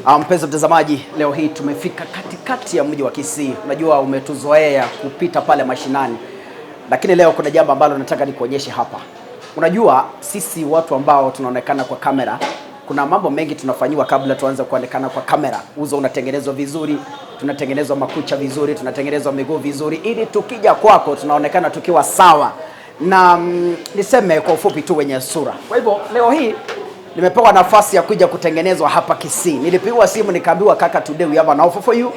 Mpenzi mtazamaji, leo hii tumefika katikati ya mji wa Kisii. Unajua umetuzoea kupita pale mashinani, lakini leo kuna jambo ambalo nataka nikuonyeshe hapa. Unajua sisi watu ambao tunaonekana kwa kamera, kuna mambo mengi tunafanyiwa kabla tuanze kuonekana kwa kamera. Uso unatengenezwa vizuri, tunatengenezwa makucha vizuri, tunatengenezwa miguu vizuri, ili tukija kwako tunaonekana tukiwa sawa na niseme kwa ufupi tu wenye sura. Kwa hivyo leo hii nimepewa nafasi ya kuja kutengenezwa hapa Kisii. Nilipigwa simu nikaambiwa, kaka, today we have an offer for you.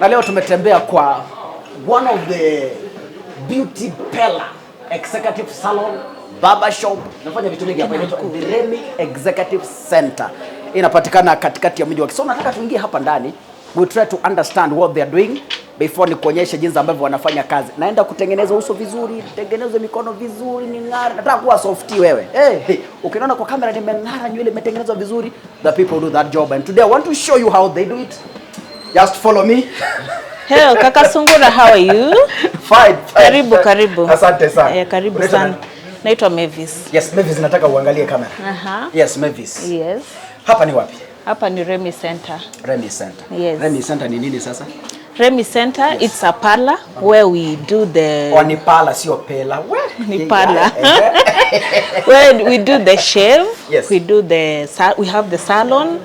Na leo tumetembea kwa one of the beauty parlor, executive salon, barber shop. Nafanya vitu vingi hapa, inaitwa The Remy Executive Center. Inapatikana katikati ya mji wa Kisii. So nataka tuingie hapa ndani, we try to understand what they are doing before nikuonyeshe jinsi ambavyo wanafanya kazi. Naenda kutengeneza uso vizuri, tengeneze mikono vizuri, ning'are. Nataka kuwa softy wewe. Hey, hey, ukiniona kwa kamera nimeng'ara, nywele imetengenezwa vizuri. The people do that job and today I want to show you how they do it. Just follow me. Hello, Kaka Sungura, how are you? Fine, fine. Karibu, karibu. Asante sana. Eh, karibu Unaitwa sana. nani? Naitwa Mavis. Yes, Mavis, nataka uangalie kamera. Aha. Yes, Mavis. Yes. Hapa ni wapi? Hapa ni Remy Center. Remy Center. Yes. Remy Center ni nini sasa? Remy Center, it's a parlor where we do the Oh, ni parlor sio pela. We. Ni parlor. Where we do the shave. Yes. We do the we have the salon.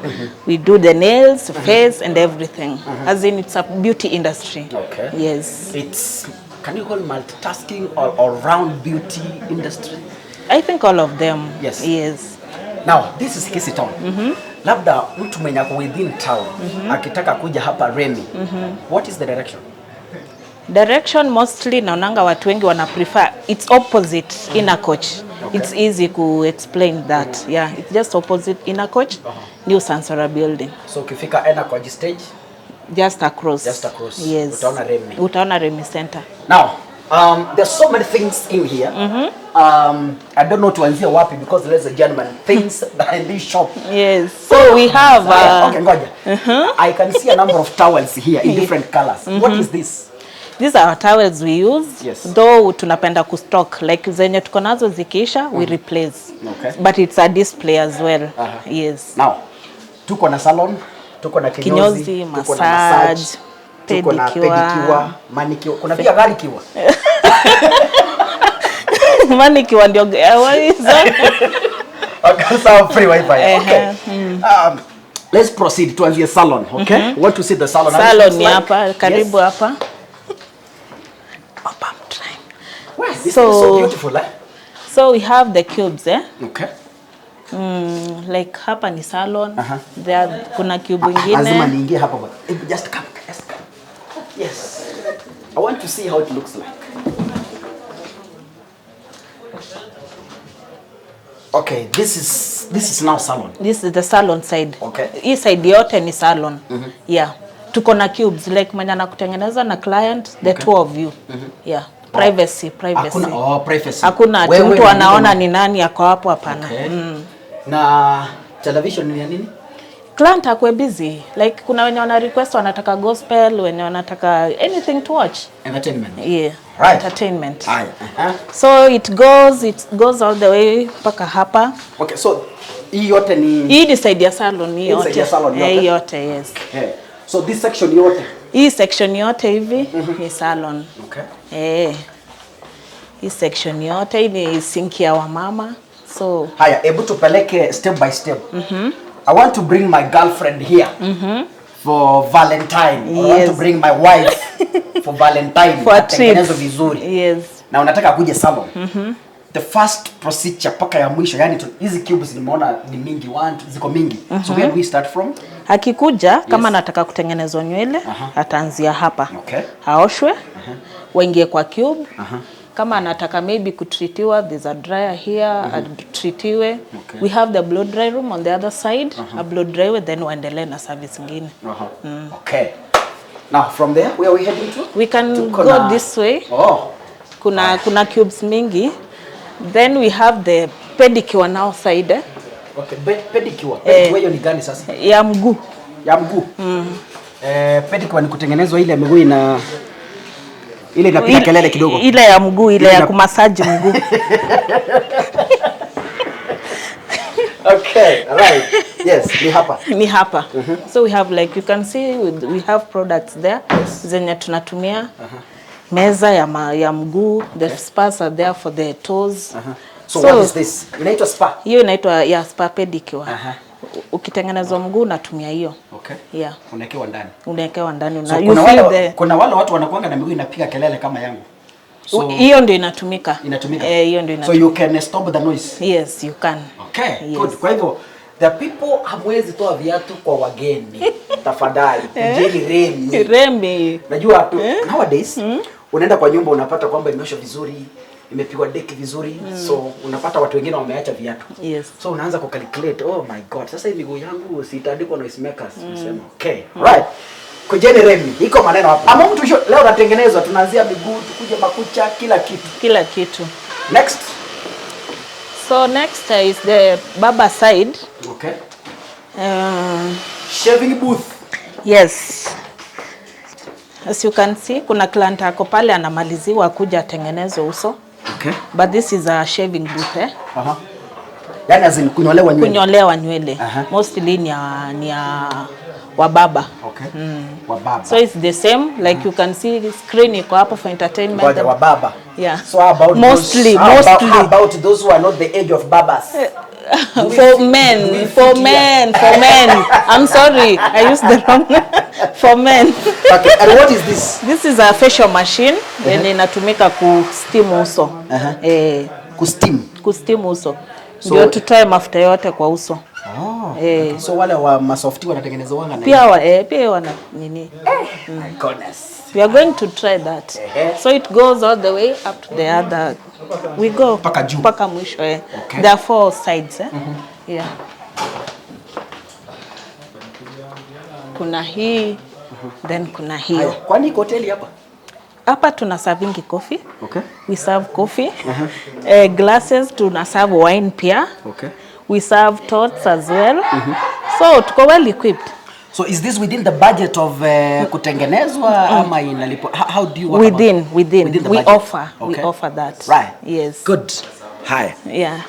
We do the nails, face and everything. As in, it's a beauty industry. Okay. Yes. It's, can you call multitasking or all round beauty industry? I think all of them. Yes. Yes. Now, this is Kisii town. Labda mtu mwenye ako within town akitaka kuja hapa Remy. What is the direction? Direction, mostly naonanga watu wengi wana prefer it's opposite Inner Coach. It's easy ku explain that. Yeah, it's just opposite Inner Coach, New Sansora building. So ukifika Ena kwa stage, Just across. Just across. Yes. Utaona Remy. Utaona Remy Center. Now, there's so many things in here. I don't know tuanzie wapi because, ladies and gentlemen, things that are in this shop. Yes. So we have Okay, ngoja. I can see a number of towels here in different colors. What is this? These are our towels we use. Yes. Though tunapenda kustock, like zenye tuko nazo zikiisha, we replace. Okay. But it's a display as well. Yes. Now, tuko na salon, tuko na kinyozi, Kinyozi, tuko na massage, massage, tuko na pedicure. Pedicure, manicure, kuna pia gari kiwa. Manicure ndio what is that? Okay, so free wifi. Okay. Let's proceed tuanzie salon, okay? Want to see the salon? How it Salon looks ni like? hapa, karibu Yes. hapa. Hapa, I'm trying. Well, this is so beautiful, eh? So we have the cubes, eh? Okay. Like hapa ni salon. Aha. There kuna cube Lazima ingine. niingie hapa bwana. Just come, just come. Yes. I want to see how it looks like. Okay, this is now salon. This is the salon side. Okay. Hii side yote ni salon. Yeah. Tuko na cubes, like mwenye anakutengeneza na client, the two of you. Yeah. Privacy, privacy. Hakuna, oh, privacy. Hakuna ati Wewe mtu na anaona mtu. Ni nani ako hapo, hapana. Okay. Na television ni ya nini? Client akwe busy. Like kuna wenye wana request wanataka gospel, wenye wanataka anything to watch. Entertainment. Yeah. Right. Entertainment. Haya. Uh-huh. So it goes all the way mpaka hapa. Okay, so hii yote ni Hii ni side ya salon hii Hii ni side yote. ya salon Eh, yote? hii yote, yes. Yeah. So this section yote. Hii section yote hivi ni salon. Okay. Eh. Hii section yote hii ni sinki ya wamama. So Haya, hebu tupeleke step by step. I want to bring my girlfriend here for Valentine. I want to bring my wife for Valentine. For a trip. Atengenezwe vizuri. Yes. Na unataka kuja salon. The first procedure paka ya mwisho, yani hizi cubes nimeona ni mingi, one, two, ziko mingi. So where do we start from? Akikuja kama anataka kutengenezwa nywele, ataanzia hapa. Okay. Aoshwe, waingie kwa cube. Kama anataka maybe kutreatiwa, there's a dryer here, atreatiwe. We have the blow dry room on the other side, a blow dry, then waendelee na service ingine. Okay. Now from there, where are we heading to? We can Tuko go this way. Oh. Kuna cubes mingi. Then we have the pedicure now side, eh, Okay, pedicure. Pedicure hiyo ni gani sasa? Ya mguu. Ya mguu. Eh, pedicure ni kutengenezwa ile miguu ina ile inapiga kelele kidogo. Ile ya mguu, ile Ile ya kumasaji mguu. Okay, all right. Yes, ni hapa. Ni hapa. So we have, like you can see we have products there zenye tunatumia, meza ya mguu. The spas are there for the toes. So, what is this? Inaitwa spa. Hiyo inaitwa, yeah, spa pedicure. Ukitengenezwa mguu unatumia hiyo. Yeah. Unawekewa ndani. Unawekewa ndani, So you kuna feel wale, the kuna wale watu wanakuanga na miguu inapiga kelele kama yangu. So hiyo ndio inatumika. Inatumika. Eh, hiyo ndio So inatumika. you can stop the noise. Yes, you can. Okay, Yes. good. Kwa hivyo the people, hamwezi toa viatu kwa wageni. Tafadhali, kujeni Remi. Remi. Najua tu nowadays unaenda kwa nyumba unapata kwamba imeoshwa vizuri, imepigwa deki vizuri, so unapata watu wengine wameacha viatu. So unaanza kucalculate, "Oh my God, sasa hii miguu yangu sitaandikwa noise makers." Unasema, "Okay, right." Kujeni Remi, iko maneno hapa. Ama mtu leo unatengenezwa, tunaanzia miguu, tukuje makucha, kila kitu. Kila kitu. Next. So next is the barber side. Okay. Shaving booth. Yes. As you can see, kuna client ako pale anamaliziwa kuja atengenezwe uso. But this is a shaving booth, eh? Aha. Yaani as in kunyolewa nywele. Kunyolewa nywele. Mostly ni ya wababa. Okay. Wababa. So it's the same, like you can see screen iko hapo for entertainment. Ngoja, wababa. Yeah. So how about Mostly, those, how about, mostly. how about those who are not the age of babas? Do we For do we men, for fit here? men, for men. I'm sorry, I used the wrong. For men. Okay, and what is this? This is a facial machine yenye inatumika ku steam uso. Eh, Kusteam. Ku steam uso. Ndio tutoe mafuta yote kwa uso. Oh. Eh. Okay. So wale wa masofti wanatengeneza wanga na Pia wana nini. My goodness. We are going to try that. So it goes all the way up to the other. We go Mpaka juu. Mpaka mwisho, eh. Okay. There are four sides, eh. Yeah. Kuna hii, then kuna hiyo. Haya, kwani iko hoteli hapa? Hapa tuna servingi coffee. We serve coffee. Eh, glasses, tuna serve wine pia. We serve tots as well. So tuko well equipped. So is this within the budget of kutengenezwa ama inalipwa? How do you work about Within, it? within. The We budget? offer, we offer that. Right. Yes. Good. Haya. Yeah.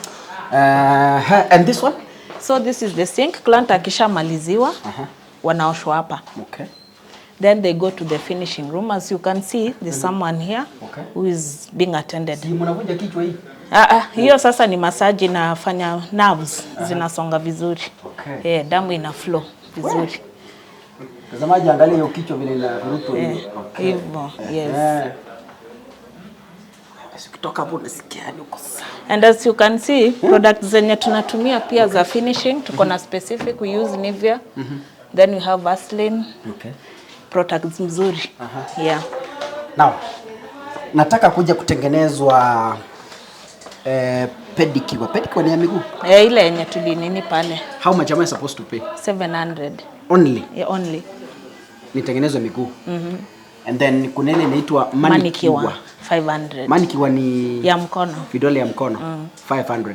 And this one? So this is the sink. Client akishamaliziwa, wanaoshwa hapa. Then they go to the finishing room. As you can see, there's someone here who is being attended. Si mnavunja kichwa hii? Ah, ah, hiyo sasa ni massage, inafanya nerves zinasonga vizuri. Eh, damu ina flow vizuri. Mtazamaji, angalia hiyo kichwa vile inavurutu. Eh, hivyo, yes. Eh. Basi ukitoka hapo unasikia yani uko sawa. And as you can see, products zenye tunatumia pia za finishing, tuko na specific, we use Nivea. Then we have Vaseline, products mzuri. Yeah. Now, nataka kuja kutengenezwa pedicure. Pedicure ni ya miguu. Eh, ile yenye tulinini pale. How much am I supposed to pay? 700. Only Yeah, only. Nitengenezwe miguu. And then kuna ile inaitwa manicure. Manicure 500. Manicure ni Ya mkono. Vidole ya mkono, 500.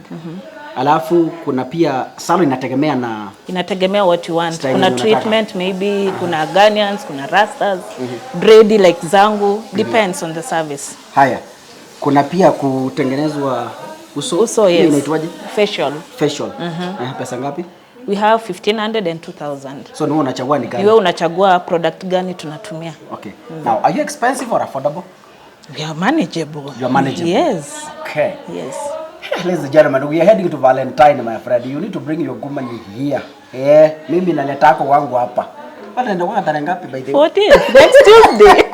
Alafu kuna pia salon, inategemea na Inategemea what you want. style Kuna unataka. treatment maybe, kuna Ghanaians, kuna rastas, dread like zangu, depends on the service. Haya. Kuna pia kutengenezwa uso. Uso, Hiyo yes. inaitwaje? Facial. Facial. Eh, pesa ngapi? We have 1500 and 2000. So ni wewe unachagua ni gani? Ni wewe unachagua product gani tunatumia. Okay. Now, are you expensive or affordable? We are manageable. You are manageable. Yes. Okay. Yes. Ladies and gentlemen, we are heading to Valentine, my friend. You need to bring your woman here. Eh, mimi naleta yako wangu hapa. Pata ndio kwa tarehe ngapi, by the way? 14th, next Tuesday.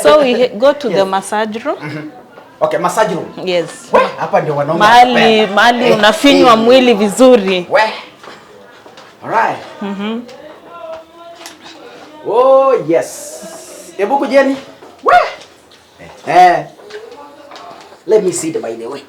So we go to the massage room. Okay, massage room. Yes. We, hapa ndio wanaume Mahali wanapenda. mahali Eh, unafinywa eh. mwili vizuri. We. Alright. Oh, yes. Hebu kujeni. We. Eh. Let me see it, by the way.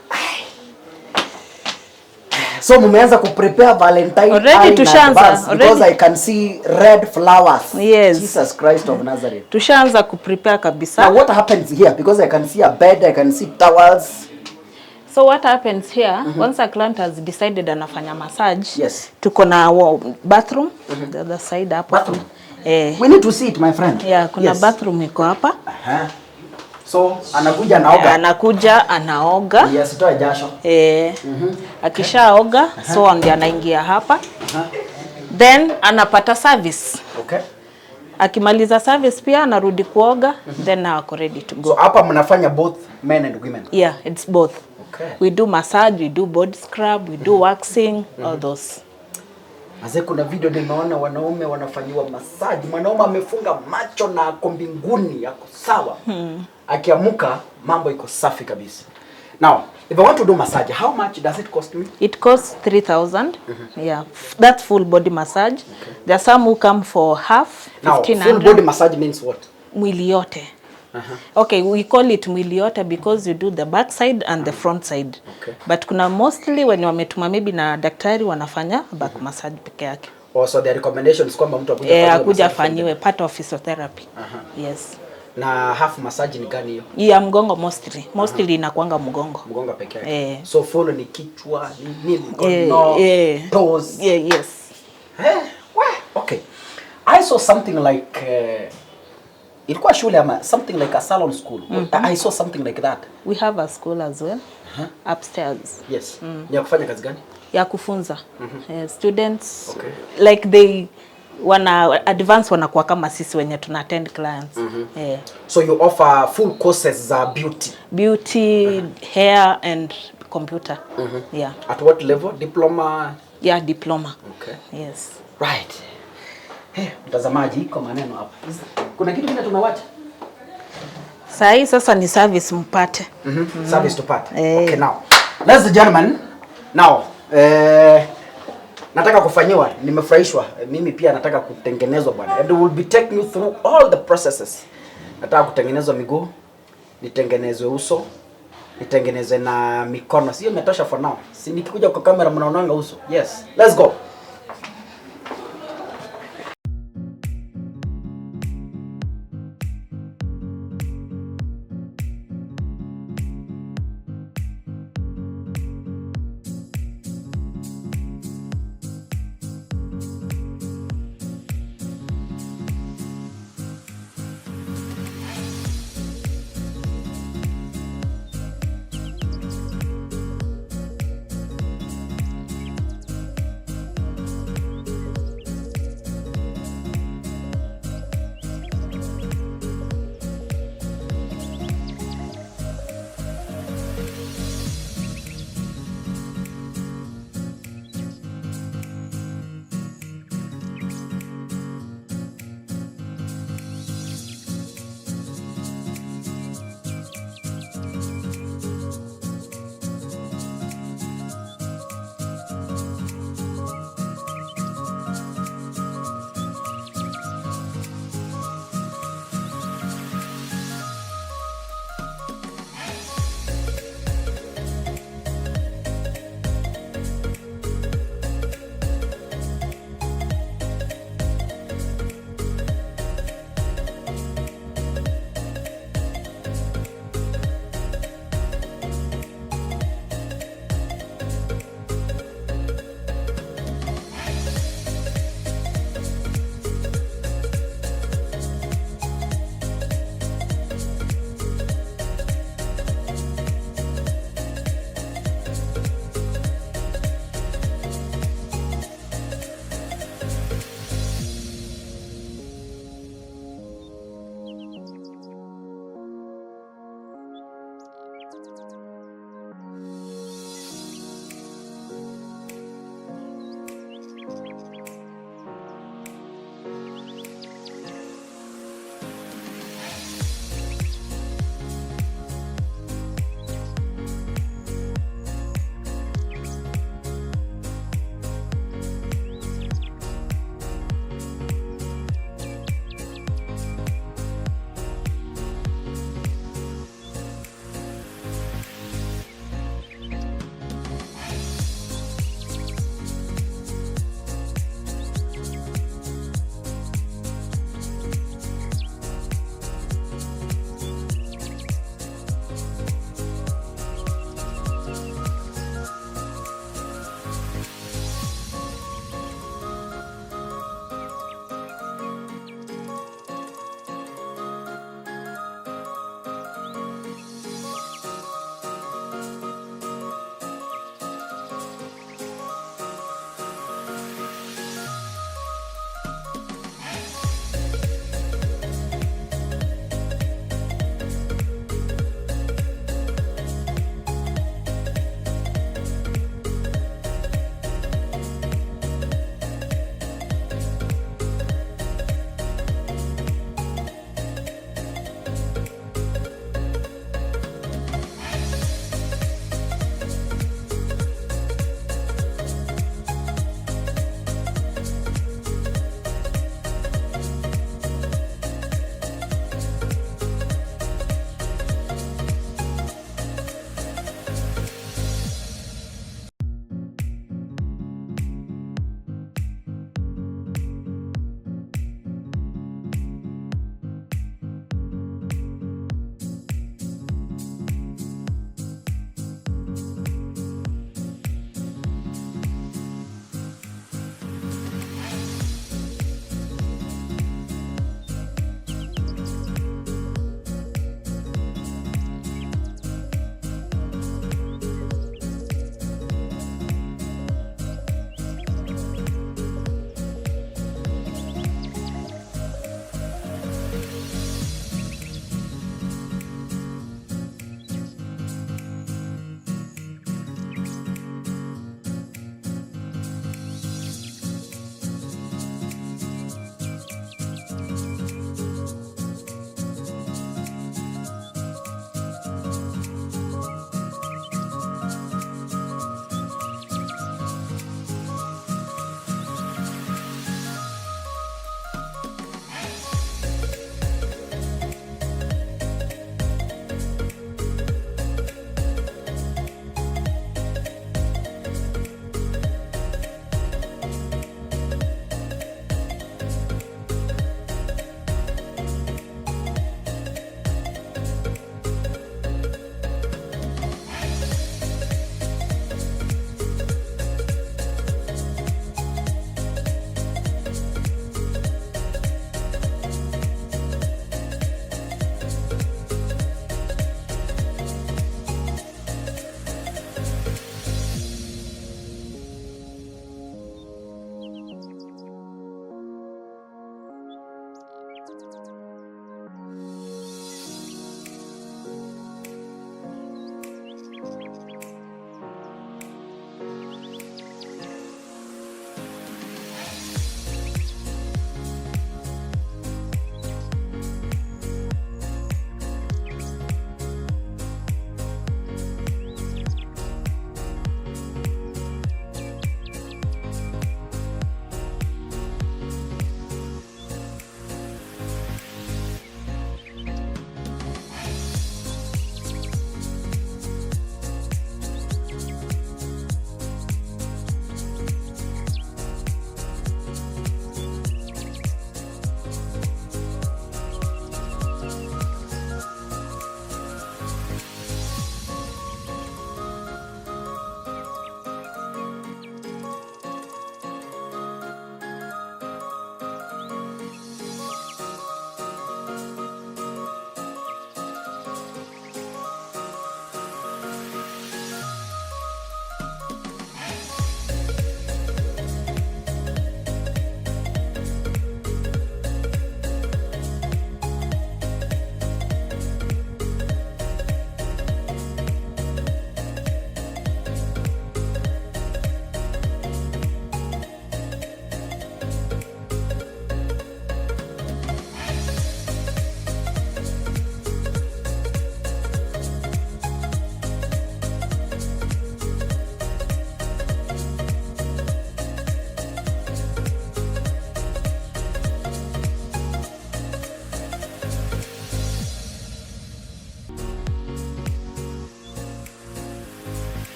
So mumeanza kuprepare Valentine Already early in tushaanza, advance because already. I can see red flowers. Yes. Jesus Christ of Nazareth. Tushaanza kuprepare kabisa. Now what happens here? Because I can see a bed, I can see towels. So what happens here, once a client has decided anafanya massage, tuko na bathroom the other side hapo. Bathroom? Eh, We need to see it, my friend. Yeah, kuna bathroom iko hapa. Aha. So anakuja anaoga. Anakuja anaoga. Yes, asitoe jasho. Eh, akishaoga so ndio anaingia hapa, then anapata service. Akimaliza service pia anarudi kuoga, then now ako ready to go. So hapa mnafanya both men and women. Yeah, it's both. We do massage, we do body scrub, we do waxing, all those. Mazee, kuna video nimeona wanaume wanafanyiwa massage. Mwanaume amefunga macho na ako mbinguni, ako sawa. Akiamuka mambo iko safi kabisa. Now, if I want to do massage, how much does it cost me? It costs 3000. Yeah, that's full body massage. There are some who come for half, Now, full 1500. Body massage means what? Mwili yote. Okay, we call it mwili yote because you do the back side and the front side. But kuna mostly when wametuma maybe na daktari, wanafanya back massage peke yake. Also the recommendations kwamba mtu akuja Eh, afanyiwe akuja massage from afanyiwe part of physiotherapy. Yes. Na half massage ni gani hiyo? Ya mgongo mostly. Mostly inakuanga mgongo. Mgongo peke yake. Eh. So full ni kichwa, ni nini, Eh, mkono, eh. toes. Yeah, yes. Eh, okay. I saw something like ilikuwa shule ama something like a salon school. I saw something like that. We have a school as well upstairs. Yes. Ni ya kufanya kazi gani? Ya kufunza students, like they wana advance, wanakuwa kama sisi wenye tuna attend clients. So you offer full courses za beauty. Beauty, hair and computer. Yeah. At what level? Diploma? Yeah, diploma. Yes. Right. Hey, mtazamaji, iko maneno hapa. Kuna kitu kile tumewacha? Saa hii sasa ni service mpate. Service tupate. Eh. Okay, now. Ladies and gentlemen, now nataka kufanyiwa, nimefurahishwa. Mimi pia nataka kutengenezwa, bwana. And we will be taking you through all the processes. Nataka kutengenezwa miguu, nitengenezwe uso, nitengenezwe na mikono. Sio imetosha for now. Si nikikuja kwa kamera mnaonanga uso. Yes. Let's go.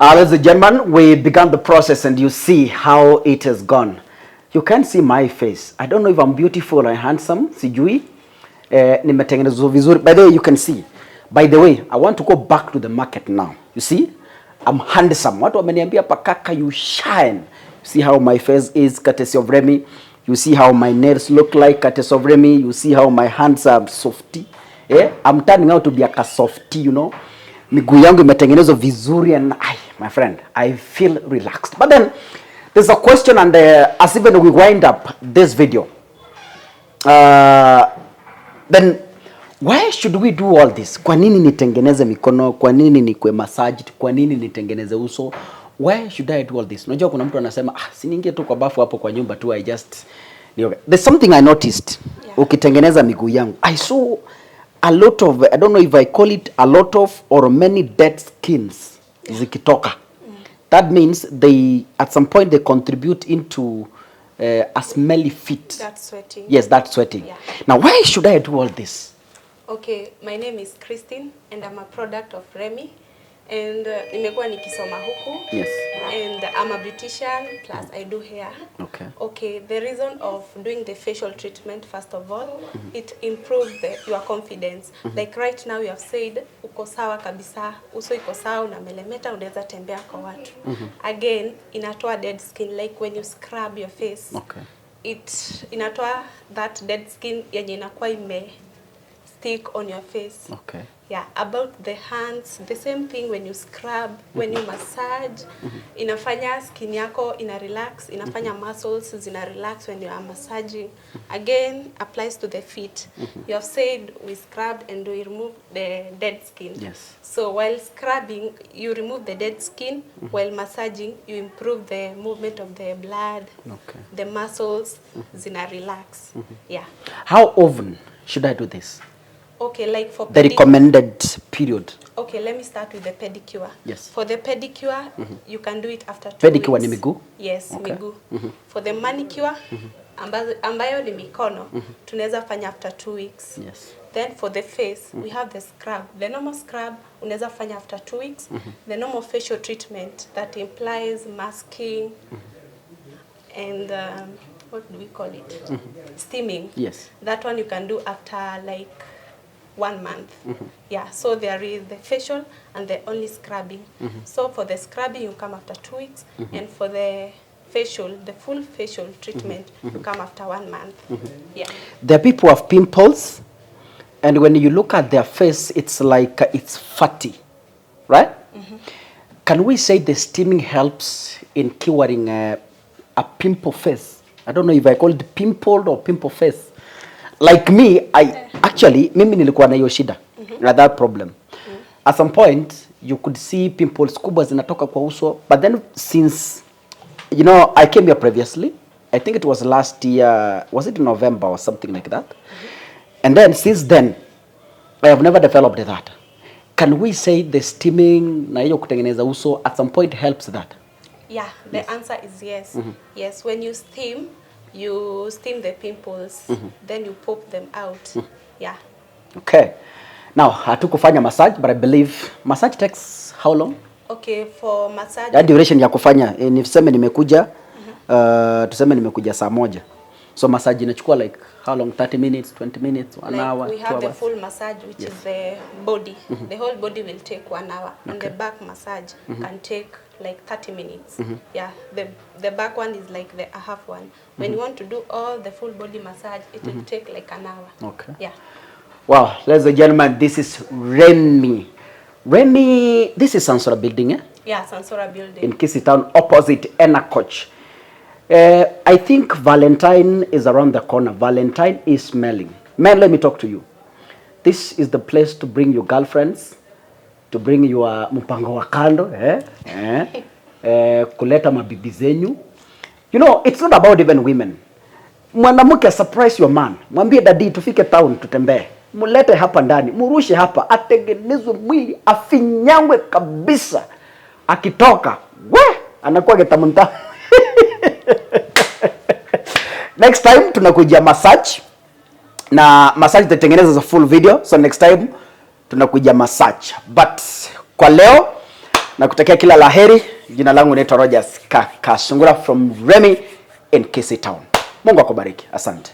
Ladies and gentlemen, we began the process and you see how it has gone. You can't see my face. I don't know if I'm beautiful or handsome, sijui. Nimetengenezwa vizuri. By the way, you can see. By the way, I want to go back to the market now. You see? I'm handsome. Watu wameniambia hapa, "Kaka, you shine." See how my face is, courtesy of Remy. You see how my nails look like, courtesy of Remy. You see how my hands are softy. Eh? I'm turning out to be a softy. Miguu yangu imetengenezwa vizuri and I, my friend, I feel relaxed. But then there's a question, and as even we wind up this video, then why should we do all this? Kwa nini nitengeneze mikono? Kwa nini nikwe massage? Kwa nini nitengeneze uso? Why should I do all this? Unajua kuna mtu anasema, "Ah, si niingie tu kwa bafu hapo kwa nyumba tu, I just nioge." There's something I noticed. Ukitengeneza miguu yangu, I saw a lot of, I don't know if I call it a lot of or many dead skins zikitoka. That means they, at some point, they contribute into a smelly feet. That's sweating. Yes, that's sweating. Now, why should I do all this? Okay, my name is Christine and I'm a product of Remy and nimekuwa nikisoma huku. And I'm a beautician plus I do hair. Okay, the reason of doing the facial treatment, first of all, it improves your confidence. Like right now you have said uko sawa kabisa, uso iko sawa, unamelemeta, unaweza tembea kwa watu. Again, inatoa dead skin, like when you scrub your face. It inatoa that dead skin yenye inakuwa ime stick on your face. Yeah, about the hands, the same thing. When you scrub, when you massage, inafanya skin yako ina relax, inafanya muscles zina relax when you are massaging. Again, applies to the feet. You have said we scrubbed and we remove the dead skin. So while scrubbing, you remove the dead skin. While massaging, you improve the movement of the blood. The muscles zina relax. Yeah. How often should I do this? Okay, like for The recommended period. Okay, let me start with the pedicure. Yes. For the pedicure, you can do it after 2 Pedicure weeks. Ni miguu? Yes, miguu. For the manicure, ambayo ni mikono, tunaweza fanya after 2 weeks. Then for the face, we have the scrub. The normal scrub unaweza fanya after 2 weeks. The normal facial treatment that implies masking and what do we call it? Steaming. That one you can do after like one month. Yeah, so there is the facial and the only scrubbing. So for the scrubbing, you come after 2 weeks, and for the facial, the full facial treatment, you come after one month. Yeah. There are people who have pimples, and when you look at their face, it's like it's fatty, right? Can we say the steaming helps in curing a pimple face? I don't know if I call it pimple or pimple face. Like me, I actually, mimi nilikuwa na hiyo shida, mm, that problem. At some point, you could see pimples kubwa zinatoka kwa uso, but then since I came here previously, I think it was last year, was it November or something like that? And then since then, I have never developed that. Can we say the steaming na hiyo kutengeneza uso at some point helps that? Yeah, the answer is yes. Yes, when you steam the pimples, then you pop them out. Yeah. Okay. Now, hatukufanya massage, but I believe massage takes how long? Okay, for massage. Ya duration ya kufanya, niseme nimekuja, tuseme nimekuja saa moja. So massage inachukua like how long? 30 minutes, 20 minutes, 1 Like hour, we 2 have the hours? Full massage, which is the body. The whole body will take one hour, and the back massage can take like 30 minutes. Yeah, the back one is like the a half one. When you want to do all the full body massage, it will take like an hour. Yeah. Wow, ladies and gentlemen, this is Remy. Remy, this is Sansora building, eh? Yeah, Sansora building. In Kisii Town, opposite Enacoch. I think Valentine is around the corner. Valentine is smelling. Man, let me talk to you. This is the place to bring your girlfriends, to bring your mpango wa kando, eh? Eh? Kuleta mabibi zenyu. It's not about even women. Mwanamke, surprise your man. Mwambie, "Daddy, tufike town tutembee." Mulete hapa ndani, murushe hapa, atengenezwe mwili, afinyangwe kabisa. Akitoka, we, anakuwa getamunta. Next time tunakuja massage, na massage tutatengeneza za full video, so next time tunakuja massage, but kwa leo Nakutakia kila la heri. Jina langu naitwa Rogers Kaka Sungura from Remy in Kisii Town. Mungu akubariki. Asante.